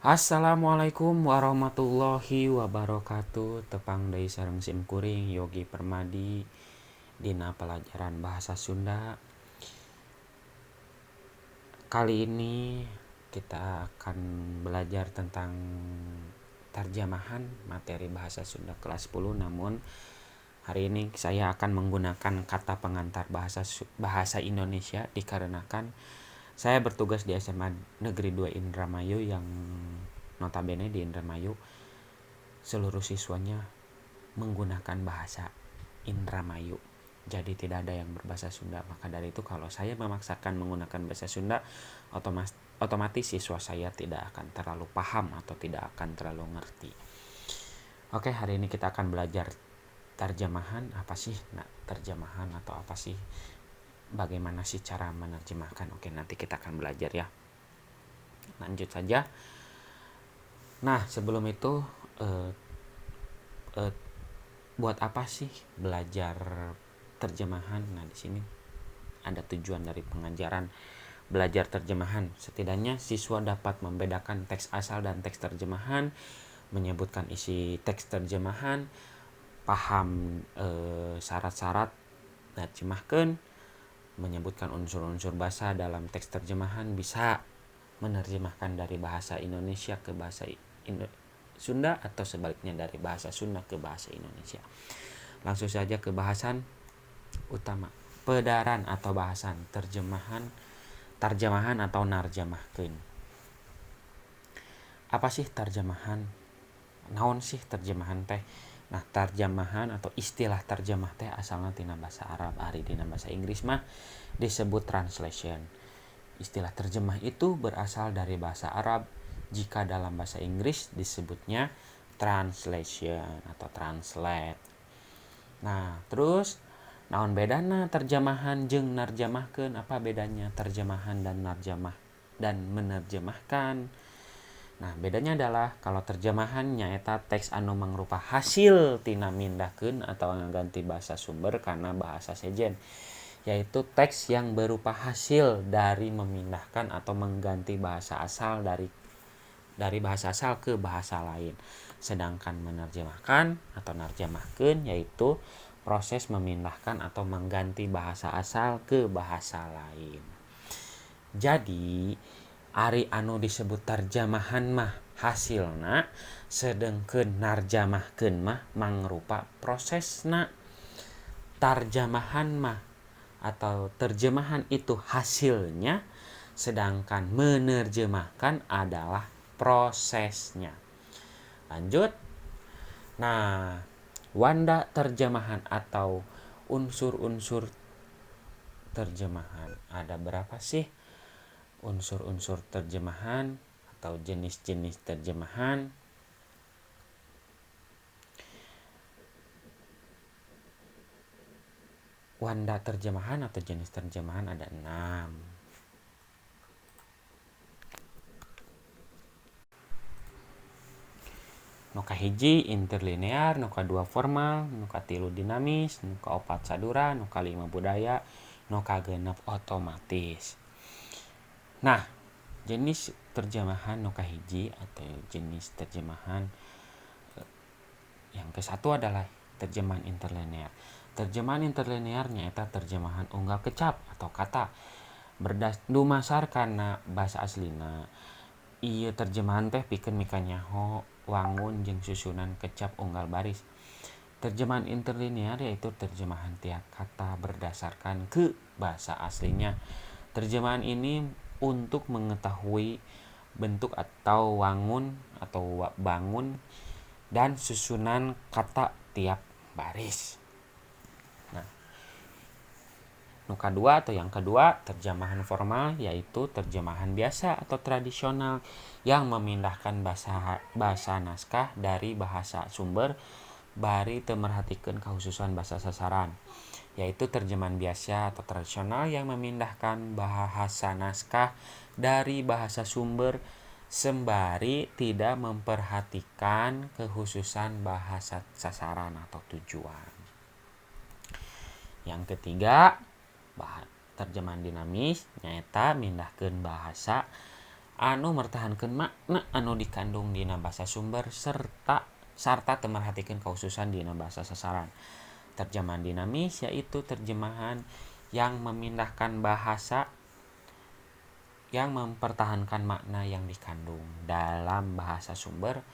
Assalamualaikum warahmatullahi wabarakatuh. Tepang deui sareng sim kuring Yogi Permadi dina pelajaran bahasa Sunda. Kali ini kita akan belajar tentang terjemahan materi bahasa Sunda kelas 10. Namun hari ini saya akan menggunakan kata pengantar bahasa bahasa Indonesia dikarenakan saya bertugas di SMA Negeri 2 Indramayu yang notabene di Indramayu seluruh siswanya menggunakan bahasa Indramayu. Jadi tidak ada yang berbahasa Sunda. Maka dari itu kalau saya memaksakan menggunakan bahasa Sunda, otomatis siswa saya tidak akan terlalu paham atau tidak akan terlalu ngerti. Oke, hari ini kita akan belajar terjemahan. Apa sih? Nah, terjemahan atau apa sih? Bagaimana sih cara menerjemahkan? Oke, nanti kita akan belajar ya. Lanjut saja. Nah, sebelum itu buat apa sih belajar terjemahan? Nah, di sini ada tujuan dari pengajaran belajar terjemahan. Setidaknya siswa dapat membedakan teks asal dan teks terjemahan, menyebutkan isi teks terjemahan, paham syarat-syarat nerjemahkeun, menyebutkan unsur-unsur bahasa dalam teks terjemahan, bisa menerjemahkan dari bahasa Indonesia ke bahasa Sunda atau sebaliknya dari bahasa Sunda ke bahasa Indonesia. Langsung saja ke bahasan utama, pedaran atau bahasan terjemahan, tarjamahan atau narjamahkeun. Apa sih terjemahan? Naon sih terjemahan teh? Nah, terjemahan atau istilah terjemah teh asalna tina bahasa Arab, ari dina bahasa Inggris mah disebut translation. Istilah terjemah itu berasal dari bahasa Arab, jika dalam bahasa Inggris disebutnya translation atau translate. Nah, terus naon bedana terjemahan jeung narjamahkeun? Apa bedanya terjemahan dan narjamah dan menerjemahkan? Nah, bedanya adalah kalau terjemahan nyaeta teks anu mangrupa hasil tina mindahkeun atau ngaganti bahasa sumber karena bahasa sejen, yaitu teks yang berupa hasil dari memindahkan atau mengganti bahasa asal dari bahasa asal ke bahasa lain. Sedangkan menerjemahkan atau narjamahkeun yaitu proses memindahkan atau mengganti bahasa asal ke bahasa lain. Jadi ari anu disebut terjemahan mah hasilna, sedengkeun narjamahkeun mah mangrupa prosesna. Tarjamahan mah atau terjemahan itu hasilnya, sedangkan menerjemahkan adalah prosesnya. Lanjut. Nah, wanda terjemahan atau unsur-unsur terjemahan. Ada berapa sih unsur-unsur terjemahan atau jenis-jenis terjemahan? Wanda terjemahan atau jenis terjemahan ada 6. Nu kahiji interlinear, nu kadua formal, nu katilu dinamis, nu kaopat sadura, nu kalima budaya, nu kagenep otomatis. Nah, jenis terjemahan nu kahiji atau jenis terjemahan yang ke-1 adalah terjemahan interlinear. Terjemahan interlinear nyaeta terjemahan unggal kecap atau kata dumasar kana bahasa aslina. Ieu terjemahan teh pikeun mikanyaho wangun jeung susunan kecap unggal baris. Terjemahan interlinear yaitu terjemahan tiap kata berdasarkan ke bahasa aslinya. Terjemahan ini untuk mengetahui bentuk atau wangun atau bangun dan susunan kata tiap baris. Nah, nu kadua atau yang kedua, terjemahan formal yaitu terjemahan biasa atau tradisional yang memindahkan bahasa bahasa naskah dari bahasa sumber bari teu merhatikeun kahususan bahasa sasaran, yaitu terjemahan biasa atau tradisional yang memindahkan bahasa naskah dari bahasa sumber sembari tidak memperhatikan kekhususan bahasa sasaran atau tujuan. Yang ketiga, terjemahan dinamis nyaeta mindahkeun bahasa anu mertahankeun makna anu dikandung dina bahasa sumber serta teu merhatikeun kekhususan dina bahasa sasaran. Terjemahan dinamis yaitu terjemahan yang memindahkan bahasa yang mempertahankan makna yang dikandung dalam bahasa sumber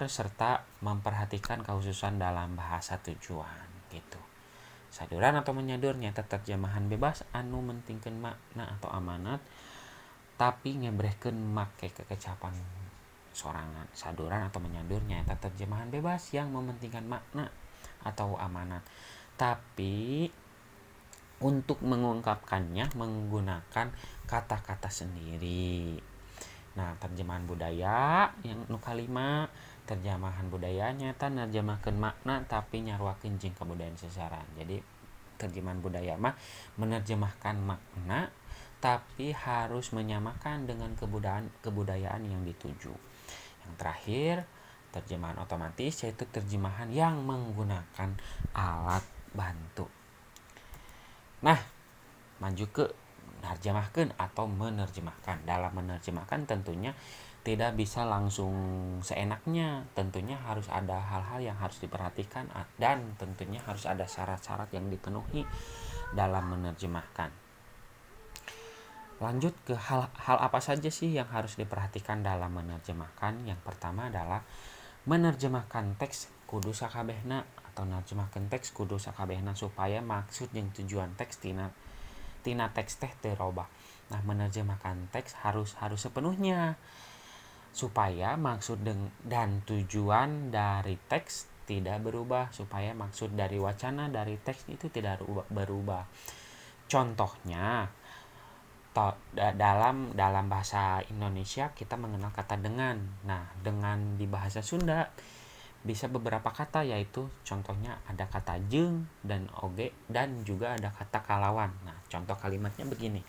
serta memperhatikan kekhususan dalam bahasa tujuan gitu. Saduran atau menyadur nyata terjemahan bebas anu mentingkeun makna atau amanat tapi ngebrehkeun make kekecapan sorangan. Saduran atau menyadur nyata terjemahan bebas yang mementingkan makna atau amanat tapi untuk mengungkapkannya menggunakan kata-kata sendiri. Nah, terjemahan budaya yang nu kalima, terjemahan budaya nyata nerjemahkeun makna tapi nyaruakeun jeung kabudayaan sasaran. Jadi terjemahan budaya mah menerjemahkan makna tapi harus menyamakan dengan kebudayaan yang dituju. Yang terakhir, terjemahan otomatis yaitu terjemahan yang menggunakan alat bantu. Nah, maju ke nerjemahkeun atau menerjemahkan. Dalam menerjemahkan tentunya tidak bisa langsung seenaknya. Tentunya harus ada hal-hal yang harus diperhatikan dan tentunya harus ada syarat-syarat yang dipenuhi dalam menerjemahkan. Lanjut ke hal apa saja sih yang harus diperhatikan dalam menerjemahkan. Yang pertama adalah menerjemahkan teks kudu sakabehna atau nerjemahkeun teks kudu sakabehna supaya maksud jeung tujuan teks tina teks teh teu robah. Nah, menerjemahkan teks harus sepenuhnya supaya maksud dan tujuan dari teks tidak berubah, supaya maksud dari wacana dari teks itu tidak berubah. Contohnya dalam bahasa Indonesia kita mengenal kata dengan. Nah, dengan di bahasa Sunda bisa beberapa kata, yaitu contohnya ada kata jeung dan oge dan juga ada kata kalawan. Nah, contoh kalimatnya begini.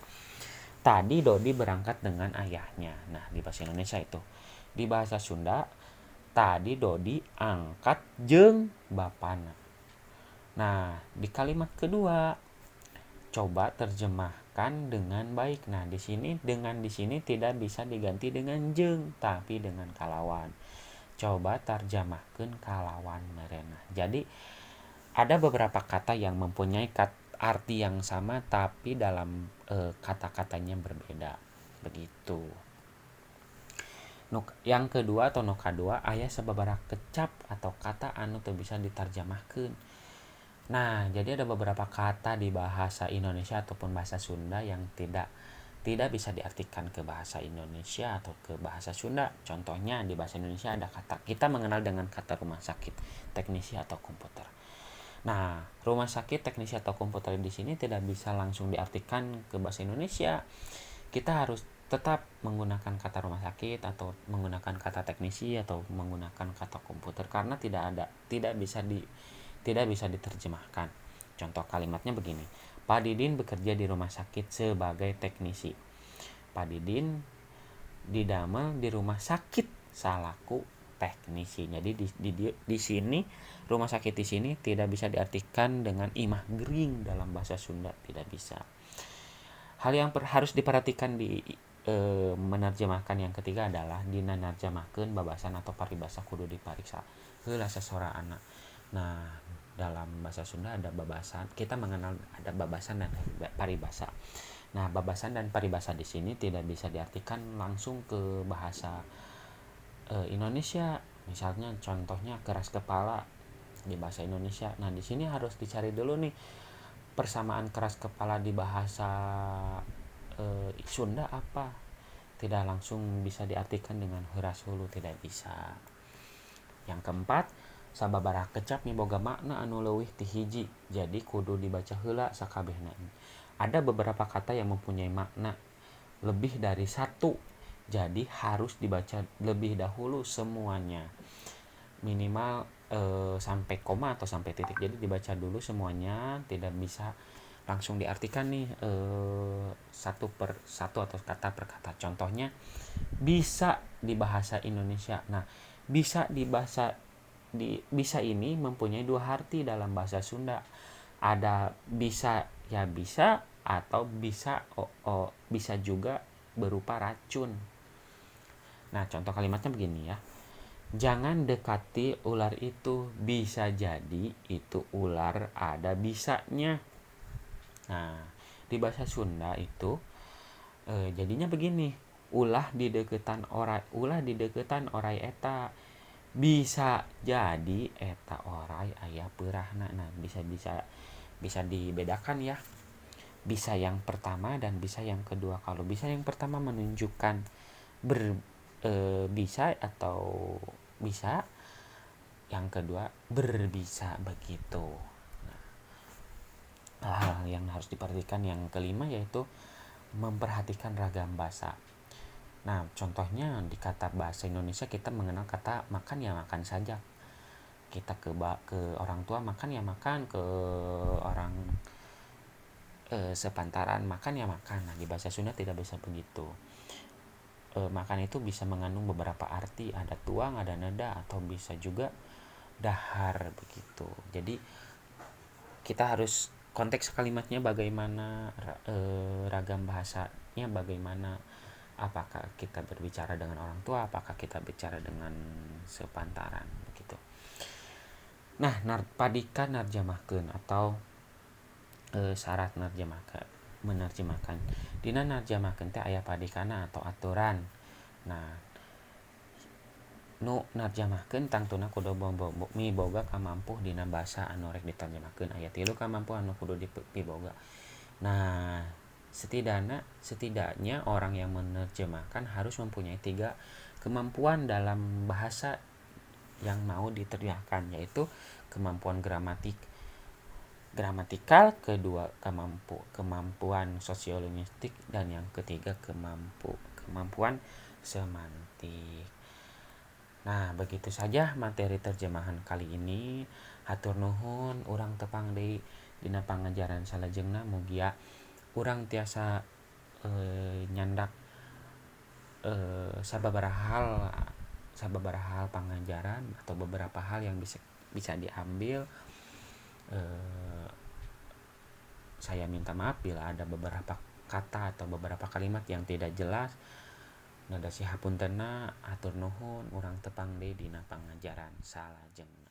Tadi Dodi berangkat dengan ayahnya. Nah, di bahasa Indonesia itu. Di bahasa Sunda, tadi Dodi angkat jeung bapana. Nah, di kalimat kedua coba terjemahkan dengan baik. Nah, di sini dengan di sini tidak bisa diganti dengan jeung tapi dengan kalawan. Coba terjemahkan kalawan merena. Jadi ada beberapa kata yang mempunyai arti yang sama tapi dalam kata-katanya berbeda. Begitu. Yang kedua atau nu kadua aya sababaraha kecap atau kata anu teu bisa diterjemahkeun. Nah, jadi ada beberapa kata di bahasa Indonesia ataupun bahasa Sunda yang tidak bisa diartikan ke bahasa Indonesia atau ke bahasa Sunda. Contohnya di bahasa Indonesia ada kata, kita mengenal dengan kata rumah sakit, teknisi atau komputer. Nah, rumah sakit, teknisi atau komputer di sini tidak bisa langsung diartikan ke bahasa Indonesia. Kita harus tetap menggunakan kata rumah sakit atau menggunakan kata teknisi atau menggunakan kata komputer karena tidak bisa diterjemahkan. Contoh kalimatnya begini. Pak Didin bekerja di rumah sakit sebagai teknisi. Pak Didin didamel di rumah sakit salaku teknisi. Jadi di sini rumah sakit di sini tidak bisa diartikan dengan imah gering dalam bahasa Sunda, tidak bisa. Hal yang harus diperhatikan di menerjemahkan yang ketiga adalah dina nerjemahkeun babasan atau paribasa kudu dipariksa heula sasoraanna. Nah, dalam bahasa Sunda ada babasan, kita mengenal ada babasan dan paribasa. Nah, babasan dan paribasa di sini tidak bisa diartikan langsung ke bahasa Indonesia. Misalnya contohnya keras kepala di bahasa Indonesia. Nah, di sini harus dicari dulu nih persamaan keras kepala di bahasa Sunda apa. Tidak langsung bisa diartikan dengan heuras hulu, tidak bisa. Yang keempat, sababaraha kecap miboga makna anu leuwih ti hiji, jadi kudu dibaca heula sakabehna. Ada beberapa kata yang mempunyai makna lebih dari satu, jadi harus dibaca lebih dahulu semuanya. Minimal sampai koma atau sampai titik. Jadi dibaca dulu semuanya, tidak bisa langsung diartikan nih satu per satu atau kata per kata. Contohnya bisa di bahasa Indonesia. Nah, bisa di bahasa bisa ini mempunyai dua arti dalam bahasa Sunda. Ada bisa ya bisa, atau bisa bisa juga berupa racun. Nah, contoh kalimatnya begini ya. Jangan dekati ular itu, bisa jadi itu ular ada bisanya. Nah, di bahasa Sunda itu jadinya begini, ulah di deketan orai eta, bisa jadi eta orai aya peurahna. Nah, bisa dibedakan ya. Bisa yang pertama dan bisa yang kedua. Kalau bisa yang pertama menunjukkan bisa atau bisa, yang kedua berbisa begitu. Nah, hal yang harus diperhatikan yang kelima yaitu memperhatikan ragam bahasa. Nah, contohnya di kata bahasa Indonesia kita mengenal kata makan ya makan saja. Kita ke orang tua makan ya makan, ke orang sepantaran makan ya makan. Nah, di bahasa Sunda tidak bisa begitu. Makan itu bisa mengandung beberapa arti, ada tuang, ada nada, atau bisa juga dahar begitu. Jadi kita harus konteks kalimatnya bagaimana, ragam bahasanya bagaimana, apakah kita berbicara dengan orang tua, apakah kita bicara dengan sepantaran begitu. Nah, padika narjamahkeun atau syarat menerjemahkan. Dina narjamahkeun teh aya padikana atau aturan. Nah, nu narjamahkeun tangtuna kudu miboga kamampuh dina basa anu rek diterjemahkeun. Aya 3 kamampuhan anu kudu dipiboga. Nah, setidaknya orang yang menerjemahkan harus mempunyai 3 kemampuan dalam bahasa yang mau diterjemahkan, yaitu kemampuan gramatikal, kedua kemampuan sosiolinguistik, dan yang ketiga kemampuan semantik. Nah, begitu saja materi terjemahan kali ini. Hatur nuhun, urang tepang deui dina pangajaran salajengna, mugia urang tiasa nyandak sababaraha hal pangajaran atau beberapa hal yang bisa diambil. Saya minta maaf bila ada beberapa kata atau beberapa kalimat yang tidak jelas. Nada sihapuntenna, hatur nuhun, urang tepang deui dina pangajaran salajengna.